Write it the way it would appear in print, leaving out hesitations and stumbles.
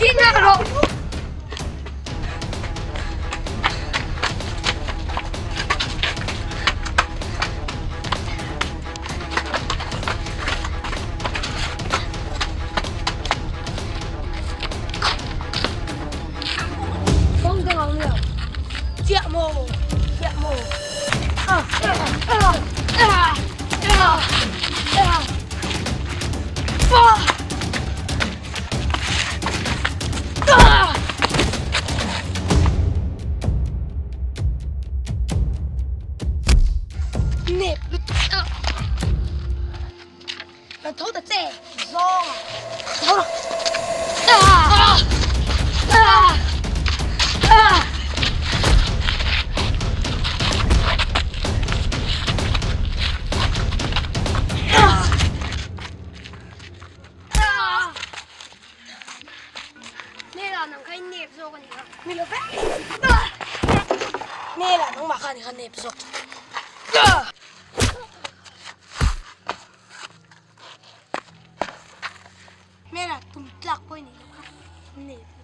Ding rawh. Kawng dang ang lo. Chiah maw? Chiah maw? Ah, ah, ah, ah, ah, ah. Ah! Ah! Nep lutuk. Lo tho ta che zawng tho rawh. Ah! Ah! Ah! Hmela nang kha i nep zawk a ni kha. Ni lo ve. Hmela nangmah kha a ni kha nep zawk. Hmela tum tlak pawh i nih loh kha nep.